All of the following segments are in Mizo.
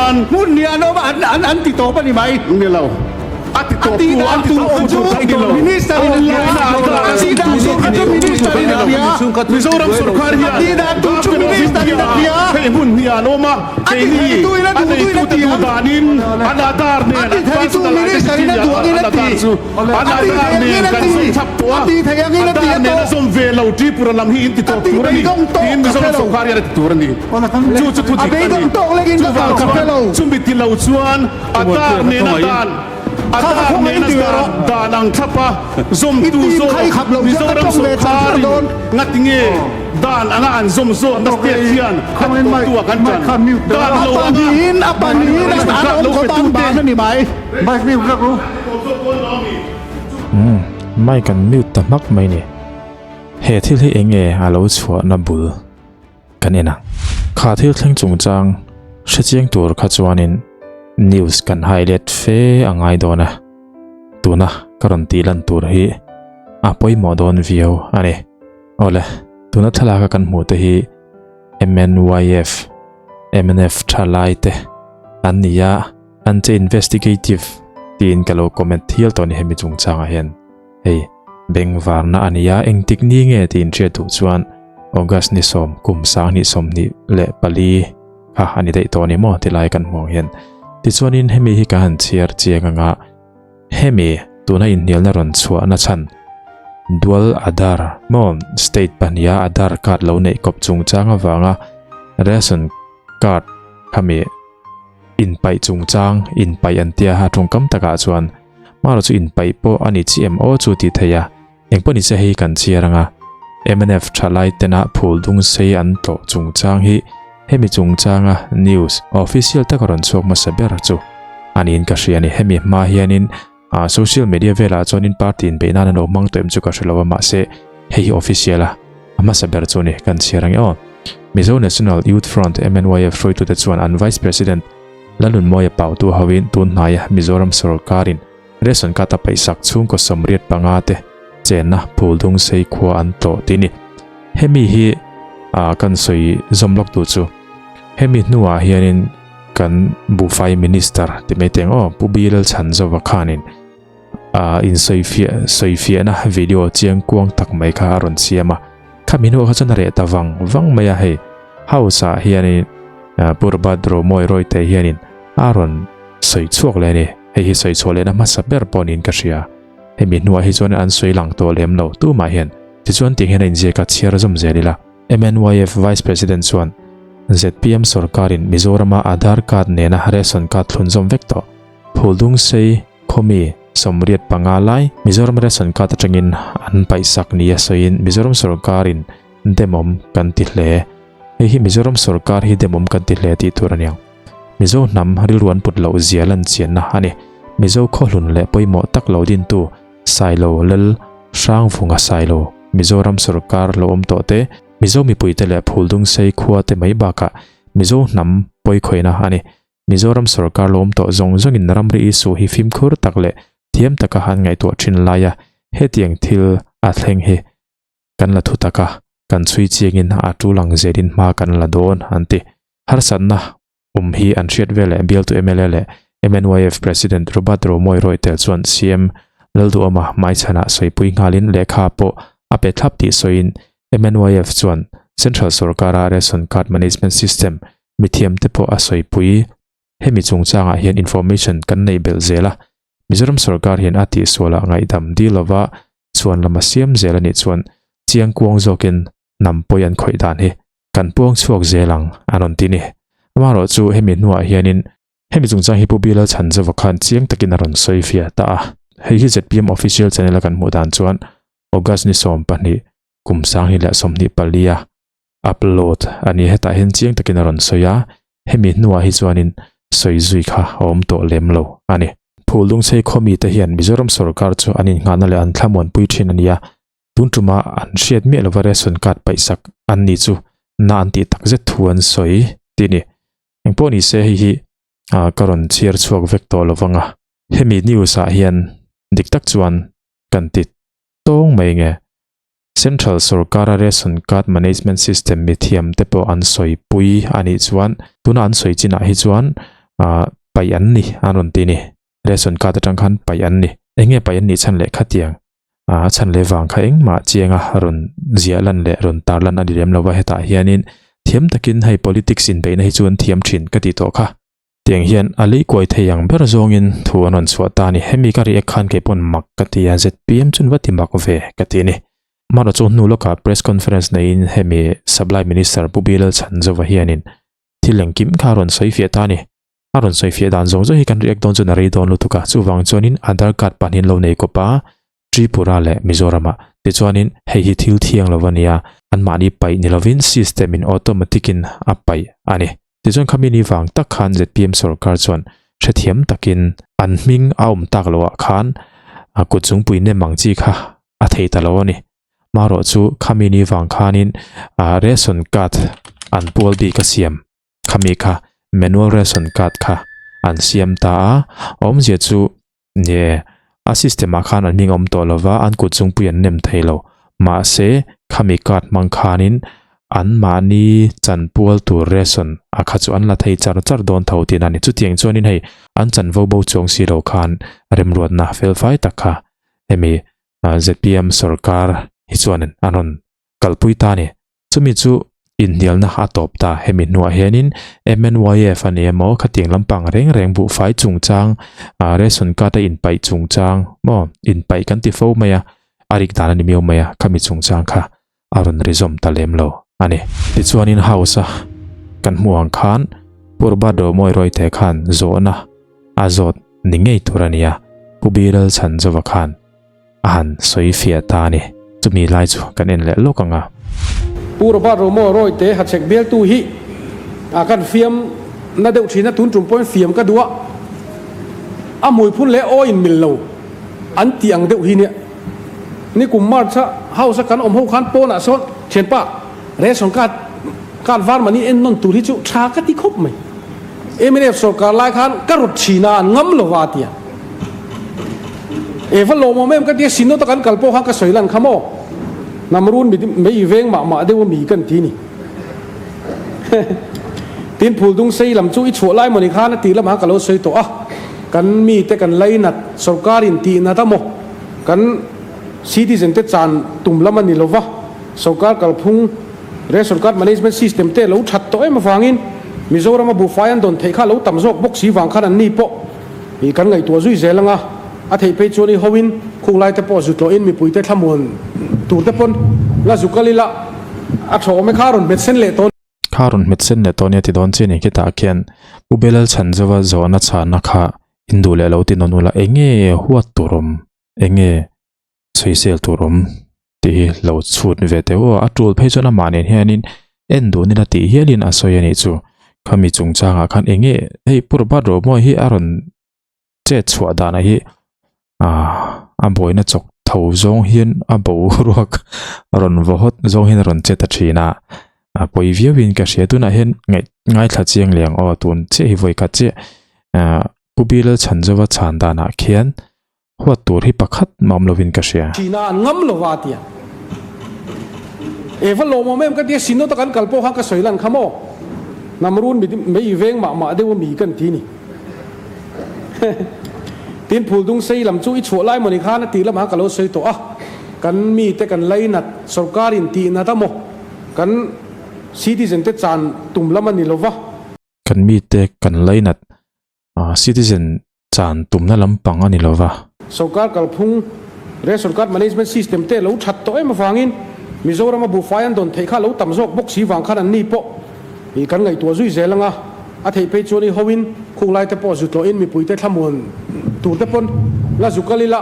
chuan Hmun hnih an awm a, an an an ti tawp a ni mai. Ni lo. A ti tawp tu a ti tawp tu chu ni lo. Minister in a tia, a tih dan tur kha chu Minister in a tia. Mizoram sorkar hian A tih dan tur chu Minister in a tia. Hei hmun hnih an awm a, A ti keini theitu in a a duh duhin a neitute ti duh ang. danin an Aadhaar A nen ti an theitu personal Minister in identity a duh angin an a ti. Aadhaar chu A an ti Aadhaar thei angin nen a kan ti. zawm thlap tawh a, A ti thei angin a ti Aadhaar a nen a tawh. zawm ve lo Tripura lam hi in ti Ka tawp tih tur a ni beidawng tawh tiin ka Mizoram hre lo. sorkar hian a ti tur a ni. Chu chu thu A dik a ni. beidawng tawk lekin ka Chuvang kal ka hre chuan lo. chumi ti lo chuan Aadhaar nen a dan Aadhaar nen a dan dan ang thlap a zawmtu zawk Mizoram sorkarin ngatinge dan anga an zawm zawkna state hian a ti tawptu ah kan tan dan lo anga ration card lo pe tute Umm mic an mute ta hmak mai ni. He thil hi enge a lo chhuahna bul kan en a. Kha thil thleng chungchang hrechiang tur kha chuanin news kan highlight fe a ngai dawn a. Tuna ka rawn tih lan tur hi a pawimawh dawn viau a ni. Awle, tuna thlalaka kan hmuh te hi MNYF, mnf thalai te an ni a, an che investigative tiin ka lo comment thial tawh a ni hemi chungchangah hian. Hei, bengvarna a ni a, engtik ni nge tiin hriat duh chuan August ni sawm kum 2024 kha a ni daih tawh a ni maw ti lai kan hmuh ang hian. Tichuanin hemi hi ka han chhiar chiang anga hemi tuna inhnialna rawn chhuahna chhan Dual Aadhaar maw state pahniha Aadhaar card lo neih kawp chungchang avanga ration card khami inpaih chungchang inpaih an tia a tawngkam takah chuan Mara chu inpaih pawh a ni chi em aw chu tih theih a, engpawh nise hei kan chhiar ang a. Mnf thalai tena phul dung sei an tlawh chungchang hi hemi chungchanga news official taka rawn chhuak hmasa ber chu a niin ka hria a ni. Hemi hma hianin social media velah chuanin party inbeih nan an lo hmang tawh em chu ka hre lo a, mahse hei hi official a hmasa ber chu a ni kan chhiar ang e aw. Mizo National Youth Front, MNYF, hruaitute chuan an Vice President Lalnunmawia pautu hoin tun hnaia Mizoram sorkarin ration card a paihsak chhungkaw 85 te chenna Phuldung sei khua an tlawh tih a ni. Hemi hi kan sawi zawm lawk tu chu hemi hnuah hianin kan buhfai minister ti mai teng aw Pu B Lalchhanzova khanin insawifiah sawifiahna video chiang kuang tak mai kha a rawn siam a. Khami hnuah kha chuan a reh ta vang vang mai a hei. House ah hianin Pu Robert Romawi Rawite hianin a rawn sawi chhuak leh a ni. Hei hi sawi chhuah lehna hmasa ber pawh niin ka hria. Hemi hnuah hi chuan an sawi lang tawh lem lo tumah hian. Tichuan tiang hian a inziak a chhiar zawm zel ila. MNYF Vice President chuan zpm sorkarin Mizorama Aadhaar card nena ration card thlunzawm vek tawh. Phuldung sei khawmi 85 lai Mizoram ration card atangin an paihsak nia sawiin Mizoram sorkarin demawm kan ti hle. Hei hi Mizoram sorkar hi demawm kan ti hle tih tur a niang. Mizo hnam rilru an put loh zia lan chianna a ni. Mizo khawhlun leh pawimawh tak lo dintu Sailo Lal Hrangvunga Sailo Mizoram sorkar lo awm tawh te, Mizo mipuite leh Phuldung sei khua te mai bakah Mizo hnam pawikhawihna a ni. Mizoram sorkar lawm tawh zawng zawngin ramri issue hi fimkhur tak leh thiam taka han ngaihtuah thin laia hetiang thil a thleng hi kan la thu taka kan chhui chiangin a tul ang zelin hma kan la dawn an ti. Harsatna awm hi an hriat veleh bialtu mla leh MNYF President Robert Romawi Rawihtel chuan CM Lalduhawma hmaichhanah sawipui nghalin lehkha pawh a pe thlap tih sawiin MNYF chuan Central sorkara Ration Card Management System Mithiamte pawh a sawipui. Hemi chungchangah hian information kan neih belh zel a, Mizoram sorkar hian a tihsualah ngaihdam dil lova chuan lam a siam zel a nih chuan chiang kuang zawkin hnam pawi an khawih dan hi kan puang chhuak zel ang a rawn ti ni. Amaherawh chu hemi hnuah hianin hemi chungchang hi Pu Bilal Chhanzova khan chiang takin a rawn sawi fiah ta a. Hei hi zpm official channel a kan hmuh dan chuan August ni 12 kum 2024 a Upload a ni hetah hian chiang takin a rawn sawi a, hemi hnuah hi chuanin sawi zui kha a awm tawh lem lo a ni. Phuldungchei khawmi te hian Mizoram sorkar chu an innghahna leh an thlamuanpui thin a ni a, tun tuma an hriat miah lova ration card paihsak an ni chu na an tih takzet thu an sawi tih a ni. Engpawh ni se hei hi ka rawn chhiar chhuak vek tawh lovang a, hemi news ah hian dik tak chuan kan ti tawng mai nge. Central sorkara Ration Card Management System mithiam te pawh an sawipui a nih chuan tuna an sawi chinah hi chuan. Paih an ni an rawn ti ni. Ration card atang khan paih an ni. Eng nge paih an nih chhan leh khatiang a chhan leh vang kha engmah chianga rawn ziah lan leh rawn tar lan a ni lem lo va hetah hianin thiam takin hei politics inbeihna hi chu an thiam thin ka tih tawh kha. Tiang hian a lei kuai thei ang ber zawngin thu an rawn chhuah ta a ni. Hemi ka react khan kei pawn mak ka ti a, zpm chuan va ti mak ve ka ti a ni. Hmanraw chu hnu lawkah press conference neiin hemi Supply Minister Pu Bilal Chhanzova hianin thil engkim kha a rawn sawi fiah ta a ni. A rawn sawi fiah dan zawng zawng hi kan react dawn chuan a rei dawn lutuk a, chuvang chuanin Aadhaar card pahnihin lo nei kawp a, Tripura leh Mizoramah. Tichuanin hei hi thil thiang lo a nia, anmahni paih ni lovin system in automatic in a paih a ni. Tichuan khami ni vang tak khan zpm sorkar chuan hrethiam takin an hming a awm tak loah khan kut zungpui nem ang chi kha a thei ta lo a ni. Marawh chu khami ni vang khanin ration card an pual bik a siam khami kha manual ration card kha an siam ta a, awmzia chu Nge, a system ah khan an hming a awm tawh lova, an kut chungpui an nem thei lo. Mahse, khami card hmang khanin anmahni chanpual tur ration a kha chu an la thei char char dawn tho tihna a ni. Chutiang chuanin hei an chanvo bo chuang si lo khan remruatna felfai tak kha hemi zpm sorkar hi chuanin an rawn kalpui ta a ni. Chumi chu inhnialna a tawp ta. Hemi hnuah hianin MNYF a ni emaw khatiang lampang reng reng buhfai chungchang, ration card a inpaih chungchang maw inpaih kan ti fo mai a, a rik dan a ni miau mai a, khami chungchang kha a rawn ri zawm ta lem lo a ni. Tichuanin House a kan hmuh ang khan Purba Dawmawi Rawite khan zawhna a zawt ni ngei tur a ni a, Pu Biral Chhanzova khan a han sawi fiah ta a ni. Chumi lai chu kan en leh lawk ang a. Pu Robert Romo Rawite hachhek bialtu hi a kan fiam na deuh thin a, tun tum pawhin fiam ka duh a, a hmui phun leh aw in mil lo an tih ang deuh hi nia. Nikum March a House a kan awm ho khan pawnah sawn thianpa ration card card var mahni en nawn tur hi chu tha ka ti khawp mai. Mnf sorkar lai khan ka rawt thin a, an ngam lova a ti a. E va lawmawm em ka tia Synod a kan kal pawh khan ka sawi lan kha maw? Hnam run mei veng mah mah deuh a mi kan ti ni. Tin Phuldung sei lam chu i chhuah lai mawni khan a tih lamah ka lo sawi tawh a, kan mite kan lainat sorkar in tih nat a maw? Kan citizen te chan tum lam a ni lova, sorkar kalphung Ration Card Management System te lo that tawh em avangin Mizoram a buhfai an dawn theih kha lo tam zawk bawk si vang khan an ni pawh I kan ngaihtuah zui zel anga, a theih phei chuan i hoin khung lai te pawh zu tlawhin mipui te thlamuan tur te pawn la zu kal ila a tha awm e kha rawn hmet sen leh tawh. Kha rawn hmet sen leh tawh nia ti dawn che ni khitah khian Pu Belal Chhanzova zawhna chhanna kha in duh leh lo ti nawn ula enge huat tur awm enge sawisel tur awm tih hi lo chhut ve teh u a, a tul phei chuan amah nen hianin en duh nila tih hialin a sawi a nih chu. Khami chungchangah khan eng nge hei Pu Robert Romawi hi a rawn chet chhuah danah hi ah a buaina chawk tho zawng hian a boruak a rawn vaw hawt zawng hian a rawn che ta thin a, a pawi viauin ka hria. Tunah hian ngaih ngaithla chiang leh ang aw tun chiah hi vawi khat chiah ah Pu Bilal Chhanzova chhan danah khian Huat tur hi pakhat mah awm lovin ka hria. China an ngam lova a ti a. E va lawmawm em ka ti a, Synod a kan kal pawh khan ka sawi lan kha maw? Hnam run mei veng mah mah deuh a mi kan ti ni. Tin Phuldung sei lam chu i chhuah lai mawni khan a tih lamah ka lo sawi tawh a, kan mite kan lainat, sorkar in tih nat a maw? Kan citizen te chan tum lam a ni lova. Kan mite kan lainat, Citizen chan tumna lampang a ni lo va. Sorkar kalphung, Ration Card Management System te lo that tawh em avangin Mizoram a buhfai an dawn theih kha lo tam zawk bawk si vang khan an ni pawh i kan ngaihtuah zui zel anga, a theih phei chuan i hoin khung lai te pawh zu tlawhin mipui te thlamuan tur te pawn la zu kal ila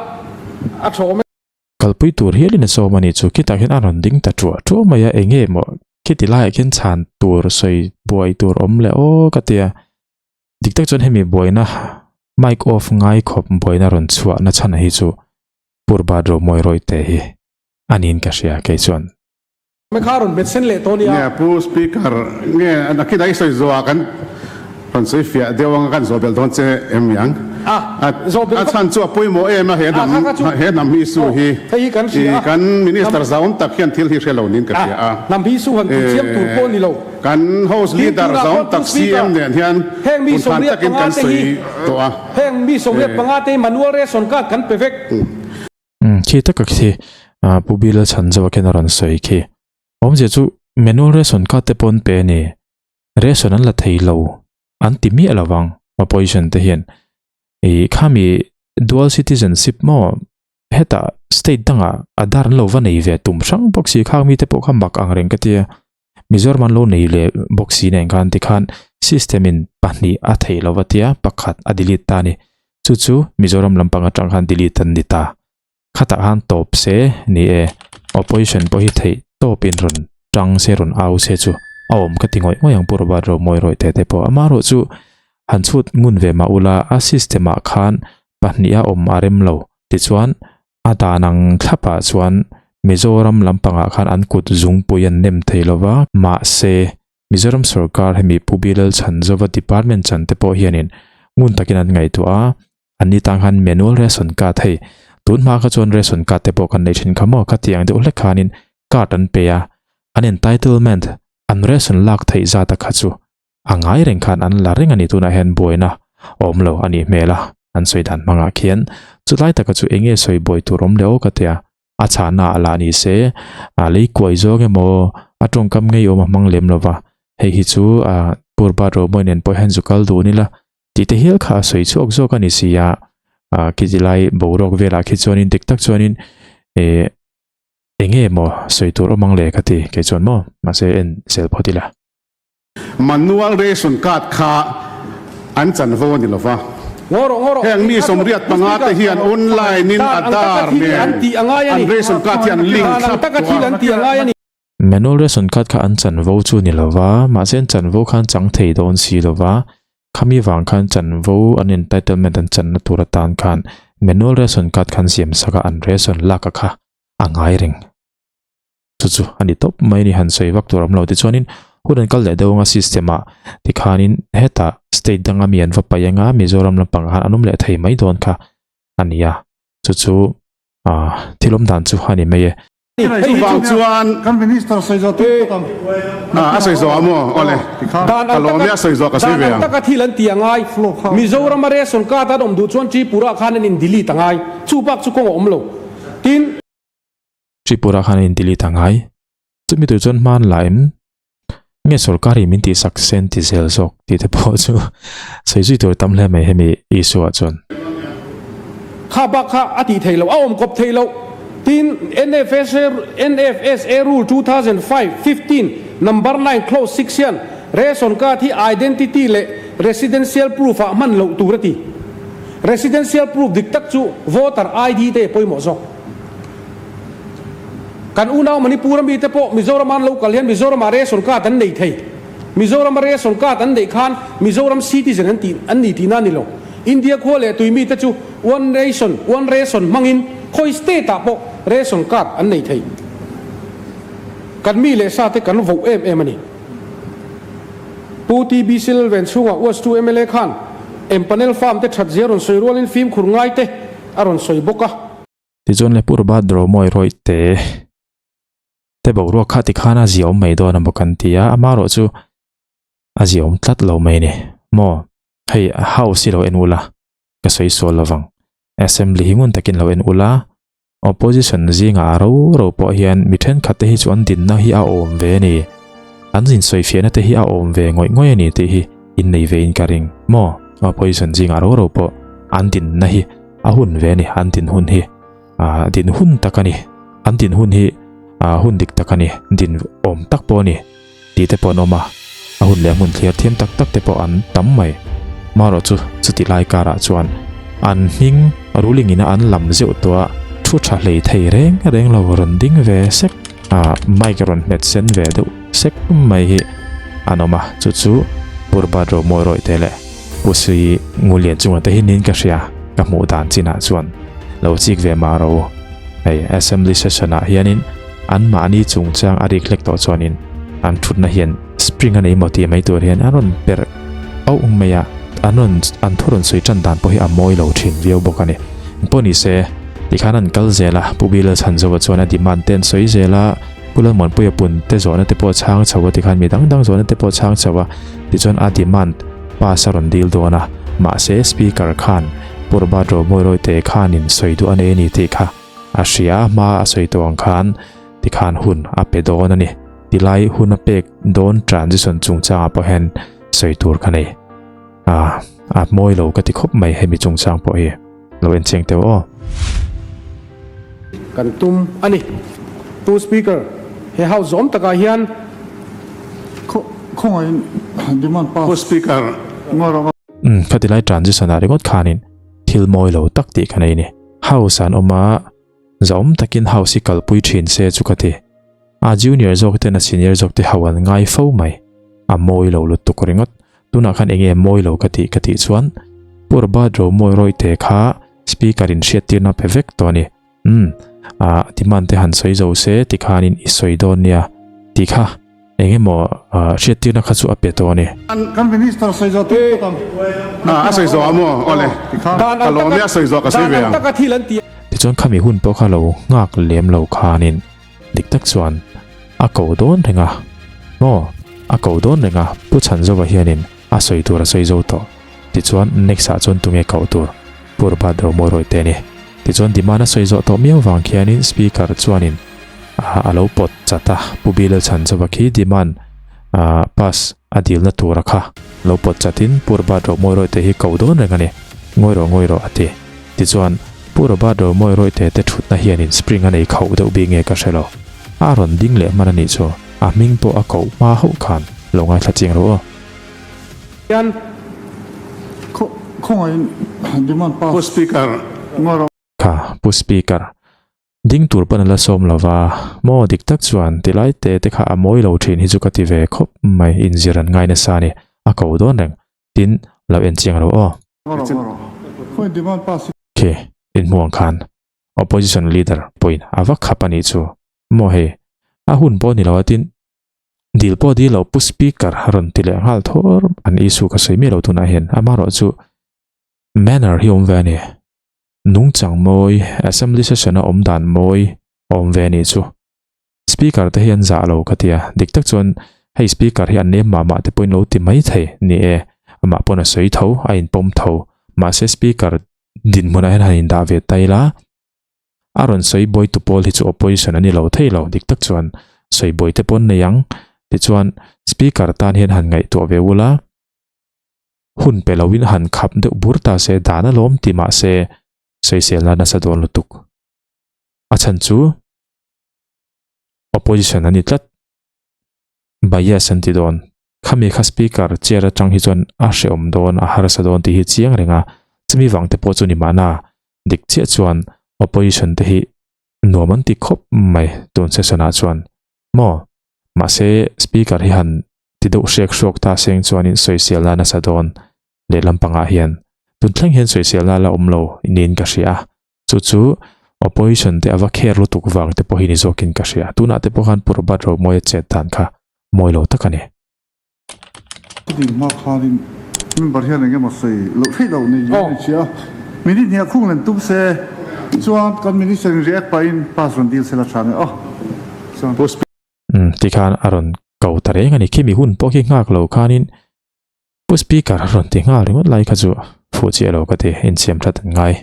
a tha awm e. Kalpui tur hialin a sawm a nih chu khitah khian a rawn ding ta ṭuah ṭuah mai a, eng nge maw khiti laiah khian chhan tur sawi buai tur awm leh aw ka tia. Dik tak chuan hemi buaina mic off ngai khawp buaina rawn chhuah na chhan hi chu Purba Dromawi Rawite hi a niin ka hria kei chuan. Me kha rawn hmet sen leh tawh nia. Nge Pu Speaker nge nakin ah i sawi zawh ah kan rawn sawi fiah deuh anga kan zawh belh dawn che em ni ang. A chhan chu a pawimawh em a he hnam he hnam hi issue hi kan Minister zauawm tak hian thil hi hre lo niin ka hria a. Kan House Leader zauawm tak CM nen hian hun than takin kan sawi tawh a. Khi taka khi Pu Bill a chhan zawk hian a rawn sawi khi. Awmzia chu manual ration card te pawh an pe a ni. Ration an la thei lo an ti miah lo vang opposition te hian. Ih khami dual citizenship maw hetah state dangah Aadhaar an lo va nei ve tum hrang bawk si khang mite pawh kha mak ang reng ka tia. Mizoram an lo nei leh bawk si nen khan tikhan system in pahnih a theih lo va tia pakhat a delete ta a ni. Chu chu Mizoram lampang atang khan delete an ni ta. Khatah khan tawp se ni e, opposition pawh hi theih tawpin rawn tang se rawn au se chu a awm ka ti ngawih ngawih ang Pu Robert Romawi rawih te te pawh. Amaherawh chu han chhut ngun ve mah ula a system ah khan pahnih a awm a rem lo. Tichuan a dan ang thlapah chuan Mizoram lampangah khan an kut zungpui an nem thei lo va, mahse Mizoram sorkar hemi Pu Bilal Chhanzova department chan te pawh hianin ngun takin an ngaihtuah a, An ni tang khan manual ration card hei tun hma kha chuan ration card te pawh kan nei thin kha maw khatiang deuh hlek khanin card an pe a, an entitlement an ration lak theih zat a kha chu a ngai reng khan an la reng a ni tunah hian buaina awm lo a nih hmel a an sawi dan hmangah khian chulai taka chu eng nge sawi buai tur awm leh aw ka tia a chhahna ah lah ni se a lei kuai zawng emaw a tawngkam ngeiawm a hmang lem lova hei hi chu a purba romawi nen pawh hian zu kal dun ila Tih te hial kha a sawi chhuak zawk a ni si a, ah khiti lai boruak velah khi chuanin dik tak chuanin eh eng nge maw sawi tur awm ang le ka ti kei chuan maw mahse en zel phawt ila. Manual ration card kha an chanvo a ni lova, heng mi 85 te hian online in Aadhaar nen an ration card hi an link thlap tawh a. Manual ration card kha an chanvo chu ni lova, mahse an chanvo kha an chang thei dawn si lova, khami vang khan chanvo an entitlement an channa tur atan khan manual ration card khan siam sak a an ration lak a kha a ngai reng. Chu chu a ni tawp mai ni han sawi vak tur awm lo tichuanin hun an kal leh deuh anga system ah tikhanin hetah state danga mi an va paih anga Mizoram lampangah khan an awm leh thei mai dawn kha a ni a, chu chu ah thil awm dan chu a ni mai e. Chuvang chuan Kan Minister sawi zawh tum phawt ang. A sawi zawh a maw? Awle. Ka lawm e a sawi zawh ka sawi ve ang. Dan ang taka thil an ti a ngai. Mizorama ration card an awm duh chuan Tripura khan an in delete a ngai. Chu bak chu kawng a awm lo. Tin. Tripura khan an in delete a ngai. Chumi tur chuan hman la em? Nge sorkar hi min tihsak sen ti zel zawk tih te pawh chu sawi zui tur tam hle mai hemi issue ah chuan. Kha bak kha a tih theih loh, a awm kawp theih loh. Tin, NFSA NFSA Rule 2005, 15, Number 9 Clause 6 hian ration card hi identity leh residential proof ah hman loh tur a ti. Residential proof dik tak chu voter ID te pawimawh zawk. Kan unau Manipur a mite pawh Mizoram an lo kal hian Mizoram ah ration card an nei thei. Mizoram a ration card an neih khan Mizoram citizen an tih an ni tihna a ni lo. India khua leh tui mite chu one nation one ration hmangin khawi state ah pawh ration card an nei thei. Kan mi leh sa te kan voh em em a ni. Pu TB Silven chhungah West 2 mla khan Empanel farm te that zia rawn sawi rualin fimkhur ngai te a rawn sawi bawk a. Tichuan le Pu Robert Romawi rawih te te boruak kha tikhan a ziaawm mai dawn a maw kan ti a, amaherawh chu a ziaawm tlat lo mai ni maw? Hei house hi lo en ula ka sawi sual lovang. Assembly hi ngun takin lo en ula, opposition zingah a ro ro pawh hian mi thenkhat te hi chu an dinna hi a awm ve a ni. An insawifiahna te hi a awm ve ngawih ngawih a ni tih hi innei ve in ka ring maw? Opposition zingah ro ro pawh an dinna hi A hun ve a ni, an din hun hi ah din hun tak a ni, an din hun hi ah hun dik tak a ni, din awm tak pawh a ni tih te pawh an awm a, a hun leh a hmun thlir thiam tak tak te pawh an tam mai. Marawh chu chuti lai karah chuan an hming ruling ina an lam zeuh tawh a, thu tha hlei thei reng reng lo rawn ding ve sek ah mic rawn hmet sen ve deuh sek mai hi an awm a, chu chu Purbat Romawi rawih te leh. Pu Sui Ngulian chunga te hi niin ka hria, ka hmuh dan chinah chuan lo chik ve mah ro. Hei Assembly session ah hianin anmahni chungchang a rik hlek tawh chuanin an thutna hian spring a nei maw tih mai tur hian a rawn perh auh mai a. an rawn an thu rawn sawi tan dan pawh hi a mawi lo thin viau bawk a ni. Engpawh ni se, tikhan an kal zel a, Pu Bill Chhanzova chuan a demand te an sawi zel a, Pu Lalmuanpuia pun te zawhna te pawh a chhang chho a tikhan mi dang dang zawhna te pawh a chhang chho a, tichuan a demand pass a rawn dil dawn a, mahse Speaker khan Pu Robert Romawi khanin sawi duh a nei a ni tih kha a hria a, hma a sawi tawh ang khan tikhan hun a pe dawn a ni. Tilai hun a pek dawn transition chungchangah pawh hian sawi tur ka nei. A, a mawi lo ka ti khawp mai hemi chungchang pawh hi. Lo en chiang teuh aw. Kan tum a ni. Pu Speaker, he House zawm takah hian. Khawngaihin demand pass. Pu Speaker. Umm, khatilai transition ah ringawt khanin thil mawi lo tak tih ka nei ni. House an awm a, Zahawm takin house hi kalpui thin se chu ka ti. A junior zawk ten a senior zawk te ho an ngai fo mai. A mawi lo lutuk ringawt. Tunah khan enge mawi lo ka tih ka tih chuan Pu Robert Romawi Rawite kha speaker in hriattirna pe vek tawh a ni. Umm, a demand te han sawi zo se tikhanin i sawi dawn nia tih kha. Eng emaw hriattirna kha chu a pe tawh a ni. Kan Minister sawi zawh tir phawt ang. A sawi zawh a maw? Awle. Ka lawm e a sawi zawh ka sawi ve ang. Tichuan khami hun pawh kha lo nghak lem lo khanin dik tak chuan a ko dawn reng a. Maw? A ko dawn reng a, Pu Chhanzova hianin a sawi tur a sawi zo tawh. Tichuan next ah chuan tunge koh tur? Pu Robert Romawi te a ni. Tichuan demand a sawi zawh tawh miau vang khianin Speaker chuanin a lo pawt chat a, Pu Bilal Chhanchova khi demand pass a dilna tura kha lo pawt chatin Pu Robert Romawi Rawite hi ko dawn reng a ni, ngawi rawh ngawi rawh a ti. Tichuan, Pu Robert Romawi Rawite te thutna hianin spring a nei khauh deuh bik nge ka hre lo. A rawn ding leh hman a nih chu, a hming pawh a koh hma hauh khan lo ngaithla chiang rawh aw. Hian Khawngaihin demand pass. Pu Speaker. Ngawi rawh. Kha, Pu Speaker. Ding tur pawn a la sawm lo va, maw dik tak chuan ti lai te te kha a mawi lo thin hi chu ka ti ve khawp mai, inzir an ngai nasa a ni, a ko dawn reng, tin lo en chiang lo aw. Khi, inhmu ang khan opposition leader pawhin a va khap a nih chu, maw hei, a hun pawh ni lo a tin dil pawh dil lo pu speaker a rawn ti leh nghal thawr, an issue ka sawi miah lo tunah hian, amaherawh chu manner hi awm ve a ni. Nungchang mawi, Assembly session a awm dan mawi a awm ve a nih chu. Speaker te hi an zah lo ka ti a, dik tak chuan hei speaker hi an nem mah mah te pawhin lo ti mai thei ni e, amah pawn a sawi tho, a inpawm tho. Mahse speaker dinhmunah hian han indah ve ta ila, a rawn sawi buai tu pawl hi chu opposition a ni lo thei lo, dik tak chuan sawi buai te pawh an nei ang. Tichuan speaker tan hian han ngaihtuah ve ula, Hun pe loin han khap deuh bur ta se dan alawm ti mah se sawiselna nasa dawn lutuk. A chhan chu opposition a ni tlat. Bias an ti dawn. Khami kha speaker chair atang hi chuan a hrehawm dawn a harsa dawn tih hi chiang reng a, chumi vang te pawh chu ni mahna dik chiah chuan opposition te hi nuam an ti khawp mai tun session ah chuan. Maw? Mahse, speaker hi han ti deuh hrek hruak ta seng chuanin sawiselna nasa dawn lehlam pangah hian tun thleng hian sawiselna la awm lo niin ka hria a. Chu chu opposition te ava kher lutuk vang te pawh hi ni zawkin ka hria. Tunah te pawh khan Pu Robert Romawia chet dan kha mawi lo tak a ni. Chuti hma khanin member hian eng emaw sawi loh theih loh nei in a chhia a, minute hnih ah khung len tum se chuan kan minister in react pahin pass rawn dil se la tha nge aw chuan. Umm tikhan a rawn ko ta reng a ni, khimi hun pawh khi nghak lo khanin Pu Speaker a rawn ti nghal ringawt lai kha chu fuh chiah lo ka ti, insiam that an ngai.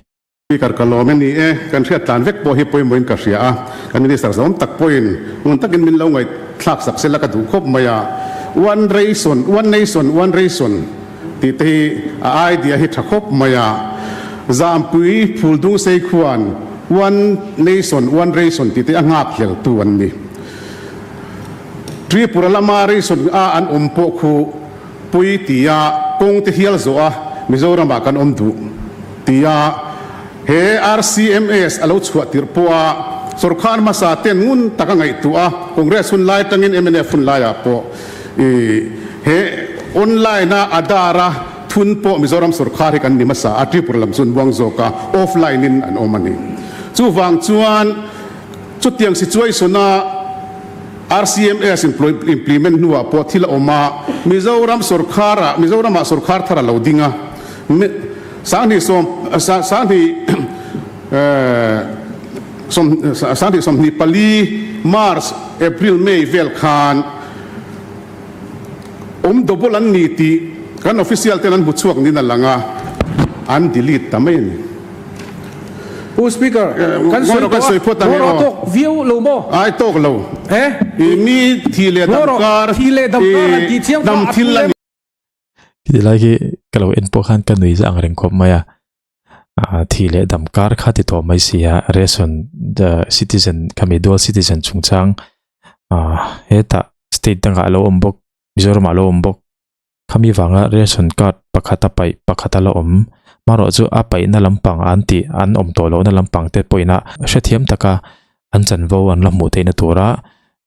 Speaker ka lawm e ni e, kan hriat tlan vek pawh hi pawimawhin ka hria a, kan Minister zawm tak pawhin ngun takin min lo ngaihthlak sak sela ka duh khawp mai a, One Ration, One Nation, One Ration tih te hi a idea hi tha khawp mai a, Zampui Phuldungsei khuan One Nation, One Ration tih te a nghak hlel tu an ni. Tripura lama ration a an awm pawh khu Pui tia kawng te hial zawh a Mizoramah kan awm duh tia he RCMS a lo chhuah tirh pawh a sawrkar hmasa ten ngun tak a ngaihtuah a, Congress hun lai atangin mnf hun laiah pawh i he online a Aadhaar a thun pawh Mizoram sawrkar hi kan ni hmasa a, Tripura lam chu an buang zawk a, offline in an awm a ni. Chuvang chuan chutiang situation a RCMS implement hnuah pawh thil a awm a, Mizoram sawrkharah Mizoramah sawrkhar thar a lo ding a. 2024 March, April, May vel khan awm double an ni tih kan official ten an hmu chhuak niin a lang a, an delete ta mai a ni. Pu Speaker, kan sawi tawh a, ngaw rawh tawk viau lo maw? Ai tawk lo. Mi thi leh dam kar, dam thil a ni. Khiti lai khi ka lo en pawh khan ka nui zah ang reng khawp mai a, thi leh dam kar kha ti tawh mai si a, ration citizen khami dual citizen chungchang hetah state dangah a lo awm bawk, Mizoramah a lo awm bawk. Khami vanga ration card pakhat a paih pakhat a la awm. Marawh chu a paihna lampang an tih an awm tawh lohna lampang te pawhin a hrethiam taka an chanvo an la hmuh theihna tura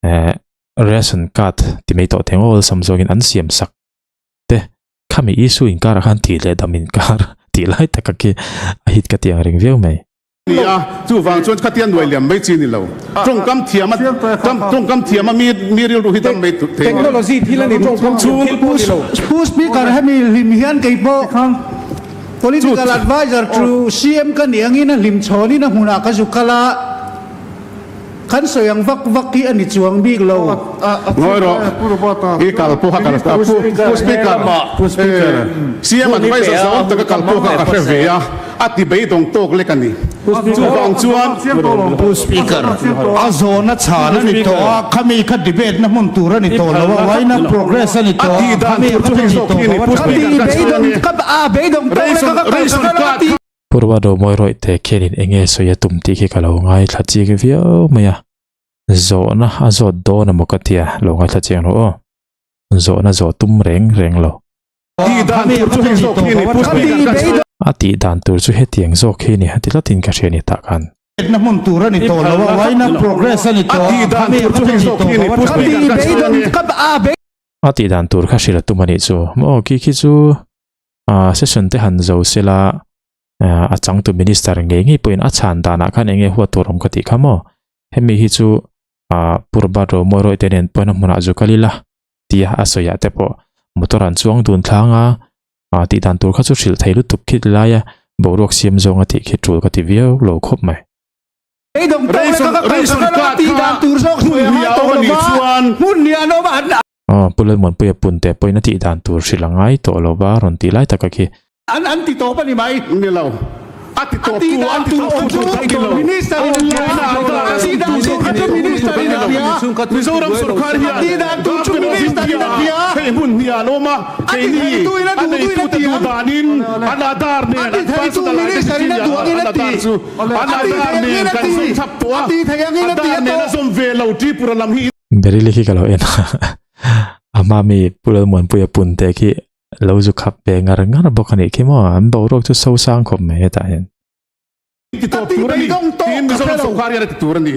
eh ration card ti mai tawh thei awlsam zawngin an siam sak te khami issue inkarah khan tih leh dam inkar tih lai taka khi a hit ka ti ang reng viau mai. Ni a, chuvang chuan khatia nuai liam mai chi ni lo. Tawngkam thiam a, tawngkam thiam a mi mi rilru hi dam mai thei. Technology thil a ni, tawngkam thiam thil pawh ni lo. Pu Speaker, hemi hlim hian kei pawh Political Adviser to CM ka nih angin a hlim chhawnin a hmunah ka zu kal a. Kan sawi ang vak vak hi a ni chuang bik lo. Ngawi rawh, i kal pawha kal a, Pu Speaker, CM adviser zawng taka kal pawh kha ka hre ve a, a ti beidawng tawk lek a ni. Chuvang chuan. Pu Speaker, a zawhna chhan a ni tawh a, khami kha debate na hmun tur a ni tawh lo a, why not progress a ni tawh a, khami kha chu ni tawh lo a, ka ti beidawng, ka beidawng tawk lek a ka kal ka kal a, ka ti. Purwa Domawi rawih te khianin eng nge sawi a tum tih khi ka lo ngaithla chik viau mai a, zawhna a zawt dawn emaw ka tia lo ngaithla chiang rawh aw, zawhna zawh tum reng reng lo. A tih dan tur chu hetiang zawk hi ni a ti tlatin ka hria ni tah khan. Na hmun tur a ni tawh lo a, why not progress a ni tawh a, khami kha chu ni tawh lo a, A tih dan tur kha hrilh a tum a nih chu maw khi khi chu Ah session te han zo sela ah a changtu minister ngei ngei pawhin a chhan danah khan eng nge huat tur awm ka tih kha maw hemi hi chu ah Pu Robert Romawi rawih te nen pawhin a hmunah zu kal ila tia a sawi ah te pawh motor an chuang dun thlang a ah tih dan tur kha chu hrilh thei lutuk khi laia boruak siam zawng a tih khi tul ka ti viau lo khawp mai. Aw, Pu Lalmuanpuia pun teh pawhin a tih dan tur hrilh a ngai tawh lo va rawn tih lai taka khi. An an ti tawp a ni mai. Ni lo. A ti tawp tu an ti tawp tu tur ka ni lo. Minister in a hria. A tih dan tur kha chu minister in a hria. Mizoram sorkar hian A tih dan tur chu minister in a hria. Hei hmun hnih an awm a, keini a neitute duh danin an Aadhaar nen an personal identity an Aadhaar chu an Aadhaar nen kan zawm thlap tawh a, Aadhaar nen a zawm ve lo Tripura lam hi. Berili khi ka lo en a, a hma mi Pu Lalmuanpuia pun te khi lo zu khap ve ngar ngar bawk a nih khi maw, an boruak chu so sang khawp mai hetah hian. Ti tawp tur a ni, tiin Mizoram sawrkar hian a ti tur a ni.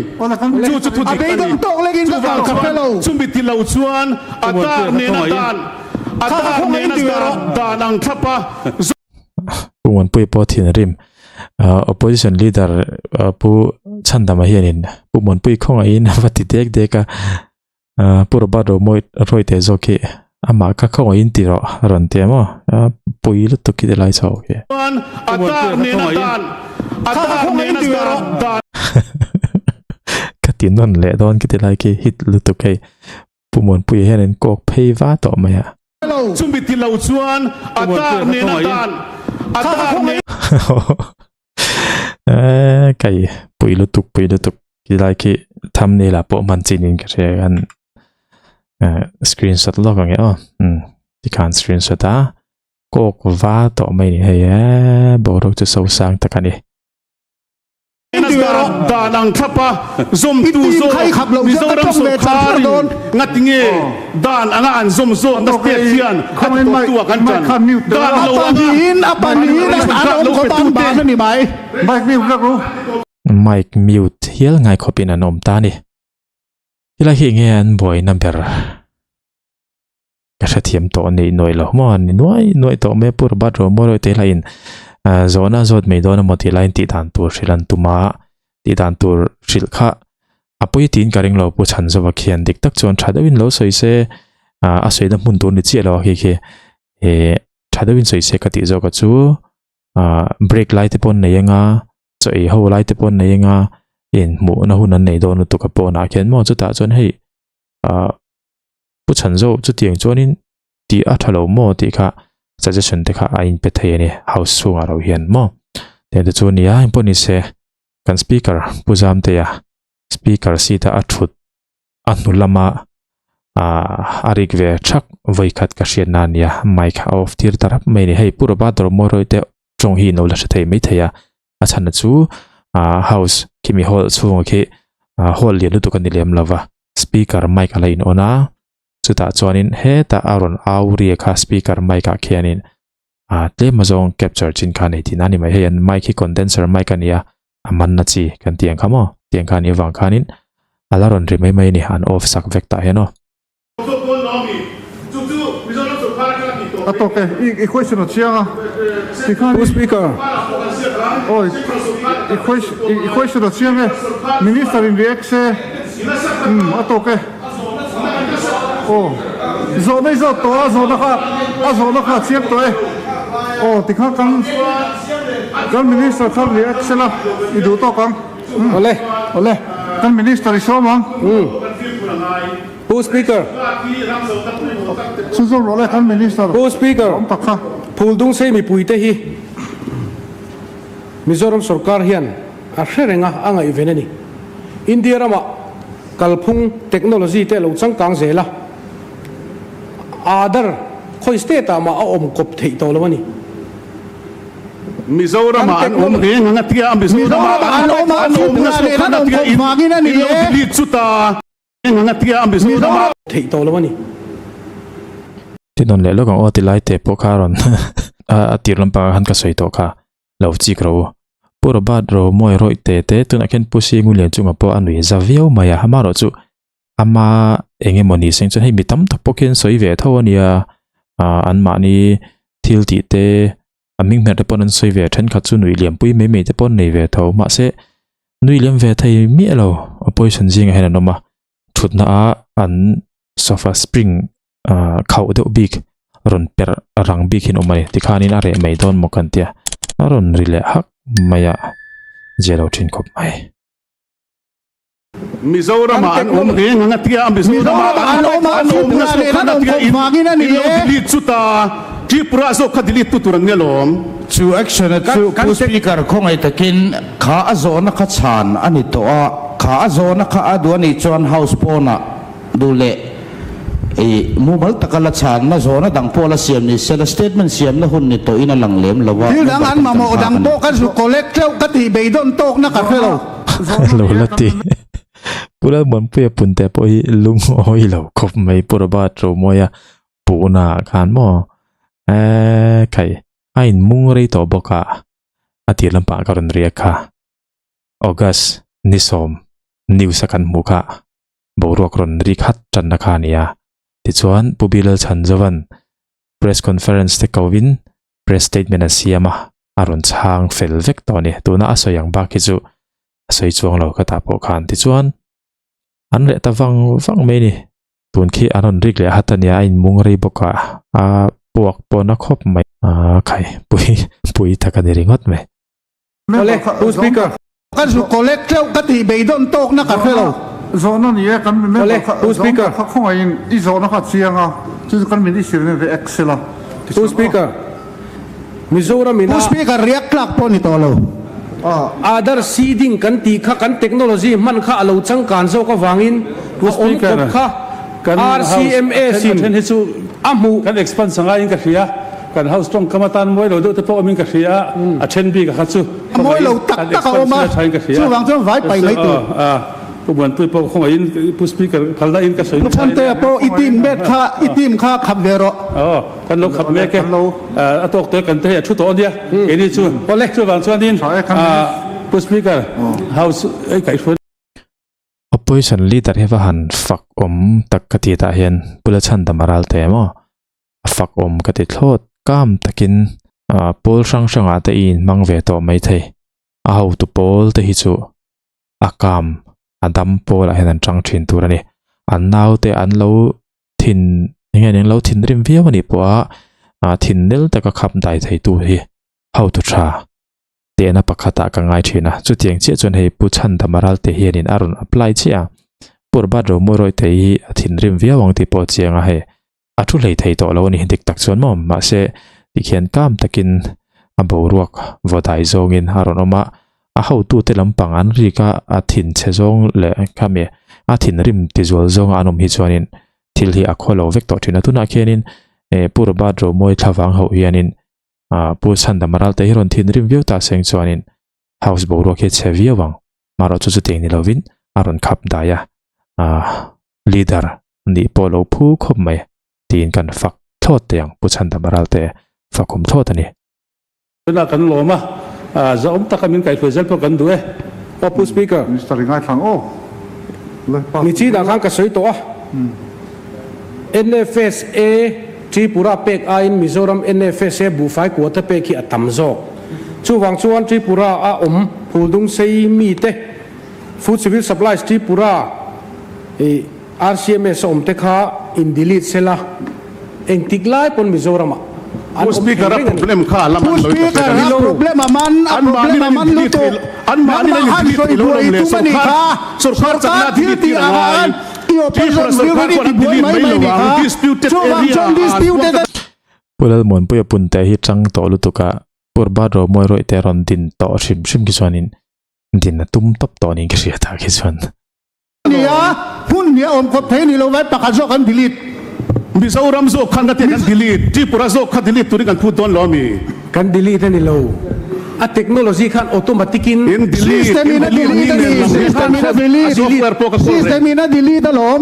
Chu chu thu dik a ni. Chuvang chuan chumi ti lo chuan a dar nena dan, a dar nena dan, dan ang thlap a. Pu Muanpuia pawh thinrim opposition leader Pu Chhandama hianin Pu Muanpui khawngaihin a va ti dek dek a, Pu Robert Romawi Rawite zawk hi amah kha khawngaihin ti rawh a rawn ti a maw, pui lutuk khi ti lai chho khi. Ka ti nawn leh dawn khi ti lai khi hit lutuk hei. Pu Muanpuia hian an kawk phei va tawh mai a. Chumi ti lo chuan a dar nen a dan a dar nen. Eh kai pui lutuk pui lutuk ti lai khi thumbnail ah pawh hman chin in ka hria khan eh screenshot lawk ang e aw um tikhan screenshot a kawk va tawh mai ni hei eh boruak chu so sang tak a ni. Dan ang thlap a zawmtu zawk Mizoram sawrkarin ngatinge dan anga an zawm zawkna state hian a ti tawptu ah kan tan dan lo anga lo petu te. Mic mute hial ngai khawpin an awm ta a ni. Tilai hi enge an buaina ber? Ka hrethiam tawh neih nuaih lo maw an ni nuai nuaih tawh mai a pu Robert Romawi rawih te lahin ah zawhna zawt mai dawn emaw tih laiin tih dan tur hrilh an tum a tih dan tur hrilh kha a pawi tiin ka ring lo pu Chhanzova khian dik tak chuan tha deuhin lo sawi se ah a sawina hmun tur ni chiah lo a khi khi eh. Tha deuhin sawi se ka tih zawk a chu ah break lai te pawh an nei anga chaw ei ho lai te pawh an nei anga inhmuhna hun an nei dawn lutuk a pawnah khian maw chutah chuan hei ah pu chhan zawk chutiang chuanin tih a tha lo maw tih kha suggestion te kha a inpe thei a ni house chhungah lo hian maw tiang te chu a ni a engpawh ni se kan speaker pu Zamtea speaker seat a a thut a hnu lama ah a rik ve thak vawi khat ka hriat na ania mic a off tir ta rap mai a ni hei pu Robert Romawrawi te tawng hi ilo la hre thei mai thei a a chhan chu ah house khimi hall chhungah khi ah hall lian lutuk a ni lem lova speaker mic a la in on a chutah chuanin hetah a rawn au ri kha speaker mic ah khianin ah tlem azawng capture chin kha a nei tihna a ni mai hei an mic hi condenser mic a ni a a manna chi kan tih ang kha maw tiang kha a nih avang khanin a la rawn ri mai mai a ni an off sak vek tah hian aw. A tawk e, i question a chiang a tikhan Pu Speaker. Awi i question i question a chiang e, Minister in react se umm a tawk e. Aw zawhna i zawt tawh a zawhna kha a zawhna kha a chiang tawh e. Aw tikhan kan kan Minister kha react sela i duh tawk ang. Awle. Awle kan Minister i sawm ang. Pu Speaker. Chhunzawm rawh le kan Minister. Pu Speaker. Awm tak kha. Phuldung sei mipuite hi Mizoram sorkar hian a hre reng a, a ngaihven a ni. India ramah kalphung technology te a lo changkang zel a, Aadhaar khawi state ah mah a awm kawp theih tawh lo a ni. Mizoramah an awm reng ang a tia, Mizoramah an awm a, an awmna zawk khan a tia, in lo delete chuta reng ang a tia, Mizoramah. Theih tawh lo a ni. Ti nawn leh lawk ang aw ti lai te pawh kha rawn a tir lampangah khan ka sawi tawh kha. Lo chik ro u. Pu Robert Romawi rawih te te tunah khian Pu Singu Lianchunga pawh a nui za viau mai a, amaherawh chu ama eng emaw ni seng chuan hei mi tam tak pawh khian sawi ve tho a nia, ah anmahni thil tih te a hming hmer te pawh an sawi ve a, thenkhat chu nui liampui mai mai te pawh an nei ve tho mahse nui liam ve thei miah lo opposition zingah hian an awm a, thutna ah an sofa spring ah khauh deuh bik rawn perh rang bik hi an awm a ni tikhanin a reh mai dawn maw kan tia a rawn ri leh hak mai a zia lo thin khawp mai. Mizoramah an awm reng ang a tia Mizoramah an awm a an awmna zawk khan a tia in in lo delete chuta Tripura zawk kha delete tu tur an nia lawm. Chu action a chu Pu Speaker khawngaih takin kha a zawhna kha chhan a ni tawh a, kha a zawhna kha a duh a nih chuan House pawnah duh leh i mumal taka la chhanna zawhna dang pawh la siam ni sela statement siamna hun ni tawhin a lang lem lo a, Thil dang member an ten kan mamawh nghak dang a ni. pawh ka zu collect teuh ka tih beidawn tawkna ka hre lo. Lo la ti. Pu Lalmuanpuia punte pawh hi lungawi lo khawp mai Pu Robert Romawia puhna ah khan maw eee khai a in mung rei tawh bawk a a tir lampang ah ka rawn riak kha August ni sawm news a kan hmuh kha boruak rawn ri khat tanna kha a ni a tichuan Pu Bilal Chhanzovan press conference te ko in press statement a siam a, a rawn chhang fel vek tawh a ni. Tuna a sawi ang bak hi chu a sawi chuang lo ka tah pawh khan. Tichuan an reh ta vang vang mai a ni. Tun khi an rawn rik leh hat a nia, a inmung rei bawk a, a puak pawn a khawp mai. A khai pui pui tak a ni ringawt mai. Awle, Pu Speaker. Ka zu collect teuh ka tih beidawn tawkna ka hre lo. Zawhna ni e, kan member Awle, kha Pu Speaker. kha khawngaihin i zawhna kha a chiang a, chu chu kan minister in react sela. Pu Speaker, Mizoram ina. Pu Speaker, react tlak pawh ni tawh lo. Aadhaar seeding kan tih kha kan technology hman kha a lo changkan zawk avangin a awm kawp kha RCMS in a hmuh. Kan expand sangaiin ka hria. Kan house tawngkam atan mawi lo deuh te pawh awmin ka hria a, a then bik a kha chu A mawi lo tak kan tak a awm a, expand thain ka hria. chuvang chuan vai pai mai tur. Pu Muanpui pawh khawngaihin Pu Speaker phalna in ka sawi Pu Chhantea pawh i team bet kha i team kha khap ve rawh. Aw, kan lo khap mek e. A tawk te kan te hei a thu tawh a nia keini chu. Chuvang chuanin Pu Speaker house ei kaihhruai. Opposition leader hi va han fak awm tak ka ti tah hian Pu Lachhandam a ral teh em aw. a fak awm ka ti thlawt kam takin ah pawl hrang hrangah te i inhmang ve tawh mai thei a hotu pawl te hi chu a kam a dam pawlah hian an tang thin tur a ni an naute an lo thin eng nge an lo thinrim viau a nih pawh a. A thin nel taka khap dai theitu hi hotu tha tehna pakhatah ka ngai thin a. Chutiang chiah chuan hei Pu Chhandama Ralte hianin a rawn apply chiah a. Pu Robert Romawi Rawite hi a thinrim viau ang tih pawh a chiang a hei. A thu hlei thei tawh lo a ni dik tak chuan maw mahse tikhian kam takin a boruak vaw dai zawngin a rawn awm a, a hotute lampang an rik a, a thinchhe zawng leh khami a thinrim tizual zawnga an awm hi chuanin thil hi a khaw lo vek tawh thin a. Tunah khianin eh Pu Robert Romawi thlavang hauh hianin ah Pu Chhandama Ralte hi rawn thinrim viau ta seng chuanin house boruak hi a chhe viau ang marawh chu chutiang ni lovin a rawn khap dai a ah leader nih pawh lo phu khawp mai tiin kan fak thlawt teh ang Pu Chhandama Ralte fakawm thlawt a ni. Tunah kan lawm a, zahawm taka min kaihhruai zel pawh kan duh e. Aw Pu Speaker. Minister i ngaithlang aw. Nichinah khan ka sawi tawh a, NFSA Tripura pek aiin Mizoram NFSA buhfai quota pek hi a tam zawk. Chuvang chuan Tripura a awm Phuldung sei mite Food Civil Supplies Tripura i RCMS a awm te kha in delete sela engtik lai pawn Mizoram ah an Pu awm thei Speaker a reng a ni. problem kha a lam Pu an lawi ta Speaker fek a ni. a problem a man a An problem mahni a an man in delete lutuk thei an mahni nangmah an in khan delete sawi thei lo buai lawm le tum a nih sorkar kha sorkar sorkar chakna thil delete tih tir a ang ngai khan i Tripura opposition sorkar rilru pawh i an tibuai delete mai mai mai lo nih ang kha disputed chuvang area chuan ah an disputed puak Pu Lalmuanpuia punte hi tang tawh lutuk a, Pu Robert Romawi Rawihte a rawn din tawh hrim hrim khi chuanin din a tum tawp tawh niin ka hria tah khi chuan. Nia, hmun hnih a awm khawp thei a ni lo vai pakhat zawk an delete. Mizoram zawk khan ka ti kan delete, Tripura zawk kha delete turin kan phut dawn lo ami? Kan delete a ni lo, a technology khan automatic in. In delete, System in in a delete ni delete a nen ni, lam hi system in a delete, a software pawh ka kawl reng. system in a delete alawm.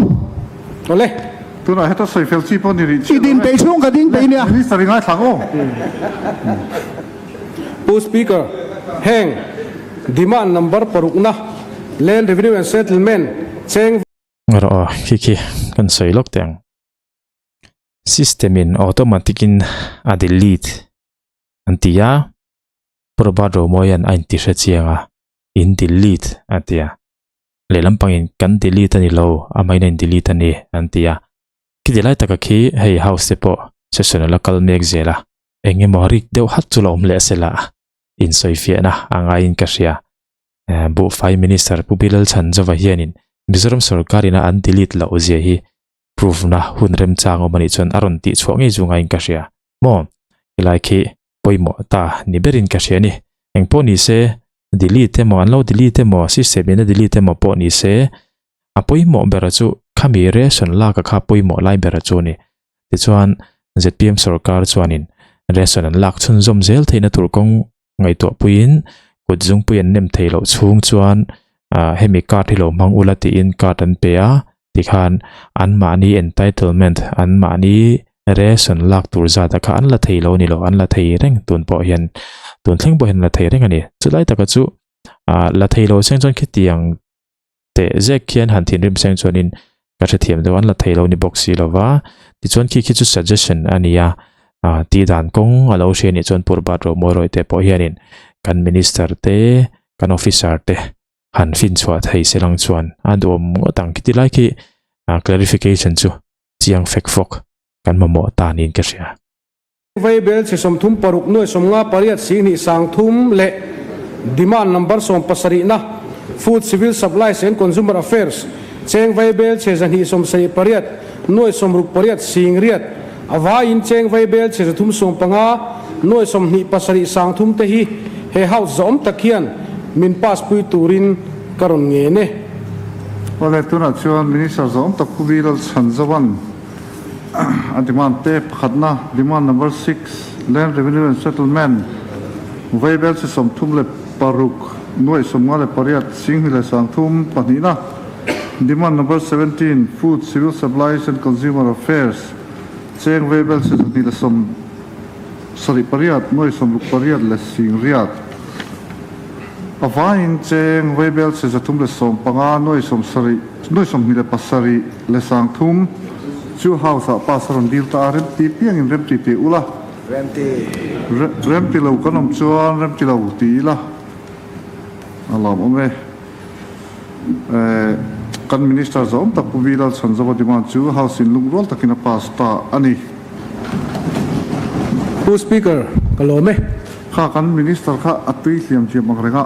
Awle. Tunah heta sawi fel chi pawh ni rih I chiah lo din e. peih chhung ka ding peih nia. Minister i ngaithla ang aw. Pu Speaker, heng demand number parukna Land Revenue and Settlement cheng. Rawh aw, khi khi kan sawi lawk teh ang. System in automatic in a delete an ti a, Pu Robert Romawian a inti hre chiang a, in delete a ti a. Lehlam pangin kan delete a ni lo, amahin a in delete a ni an ti a. Khiti lai taka khi hei house te pawh session a la kal mek zel a, eng emaw rik deuh hat chu la awm leh sela insawifiahna a ngaiin ka hria. Buhfai Minister Pu Bilal Chhanzova hianin Mizoram sorkarina an delete loh zia hi proof na hun remchang awm anih chuan a rawn tihchhuah ngei chu ngaiin ka hria. Maw? Helai khi pawimawh ta ni berin ka hria a ni. Engpawh ni se, delete emaw an lo delete emaw, system in a delete emaw pawh ni se, a pawimawh bera chu khami ration lak a kha pawimawh lai bera chu a ni. Tichuan, zpm sorkar chuanin ration an lak chhunzawm zel theihna tur kawng ngaihtuah puiin kut zungpui an nem thei loh chhung chuan ah hemi card hi lo hmang ula tiin card an pe a tikhan anmahni entitlement anmahni ration lak tur zat a kha an la thei lo a ni lo an la thei reng tun pawh hian tun thleng pawh hian an la thei reng a ni chulai taka chu ah la thei lo seng chuan khitiang teh zek khian han thinrim seng chuanin ka hrethiam deuh an la thei lo ni bawk si lova tichuan khi khi chu suggestion a ni a ah tih dan kawng a lo hria nih chuan Purbat Romawi Rawih te pawh hianin kan minister te kan officer te han finchhuah thei se lang chuan a duhawm ngawt ang khiti lai khi ah clarification chu chiang fek fawk kan mamawh ta niin ka hria. Vaibel chhe 36 nuai 50 pariat 2 sang thum leh demand number 17na Food Civil Supplies and Consumer Affairs cheng vaibel chhe 278 nuai 68 sing riat a vaiin cheng vaibel chhe 315 nuai 27 sang thum te hi he house zawm tak hian min pass pui turin ka rawn nge ne. Awle tunah chuan Minister zawm tak Pu Bilal Chhanzovan A demand te pakhatna, Demand number six, Land Revenue and Settlement, Vaibel chi 36, nuaih 58, 20 leh 30 pahnihna, Demand number 17, Food, Civil Supplies and Consumer Affairs, cheng vaibel chi 278, nuaih 68 leh 80. A vaiin cheng vaibel chi 315, nuaih 70, nuaih 27 leh 30 chu house ah pass a rawn dil ta a, remti piangin remti tih ula. Remti. Remti lo kan awm chuan remti lo ti ila a lawm awm e. Kan minister zawm tak Pu Bilal Chhanzova demand chu house in lungrual takin a pass ta a ni. Pu Speaker, ka lawm e. Kha kan Minister kha a tui hliam hliam ang reng a,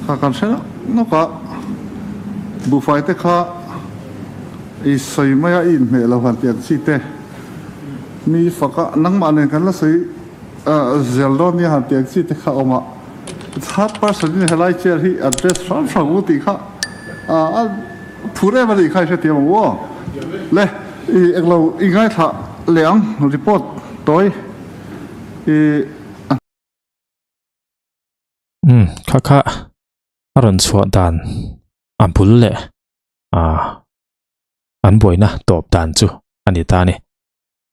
kha kan hre nawk nawk a, buhfai te kha i sawi mai a, i inhmeh lo han tih ang chi te, mi fak a, nangmah nen kan la sawi zel dawn nia han tih ang chi te kha a awm a, third person in helai chair hi address hram hram u tih kha a phur em a nih kha i hrethiam ang u aw. Le, i englo i ngaithla leh ang report tawi i a. Umm kha kha a rawn chhuah dan a bul leh a an buaina tawp dan chu a ni ta a ni.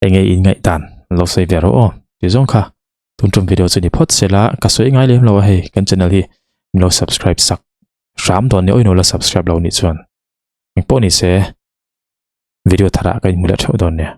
Enge in ngaih dan lo sawi ve rawh aw ti zawng kha tun tum video chu ni phawt sela ka sawi ngai lem lo a hei kan channel hi min lo subscribe sak hram dawn nia awino la subscribe lo nih chuan engpawh ni se video tharah ka inhmu leh theuh dawn nia.